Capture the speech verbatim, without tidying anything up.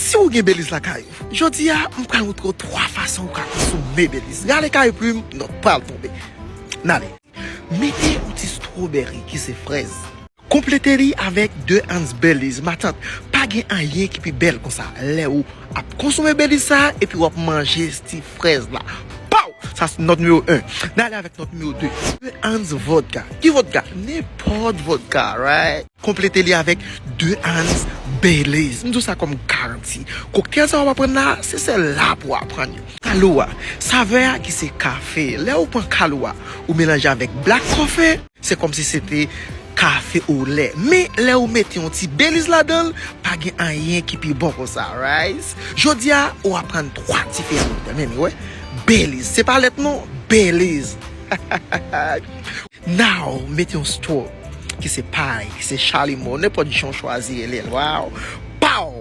Si ou gen Belize lakay ou, jodi a, m pral montre w twa fason ou ka konsome Belize. Rale kay plim, nòt pral tonbe. N ale. Mete yon ti strawberry ki se frèz. Konplete li avèk de ans Belize. Matant, pa gen anyen ki pi bèl konsa. Lè ou ap konsome Belize sa, epi w ap manje ti frèz la. Pow! Sa se nòt nimewo en. N ale avèk nòt nimewo de. De ans vodka. Ki vodka? Nenpòt vodka, right? Konplete li avèk de ans Belize. M di w sa kòm garanti. Koktèl sa w ap aprann la, se sèl la pou w aprann yo. Kahlua, savè a ki se kafe. Lè ou pran Kahlua, ou melanje avèk black coffee, se kòmsi se te kafe olè. Men lè ou mete yon ti Belize ladan l, pa gen anyen ki pi bon konsa, right? Jodi a, ou aprann twa diferan. Men, men, wè. Belize. Se pa lèt non, Belize. Now, mete yon straw ki se pay, ki se chalimo, nenpòt jan w chwazi rele l. Wow! Pow!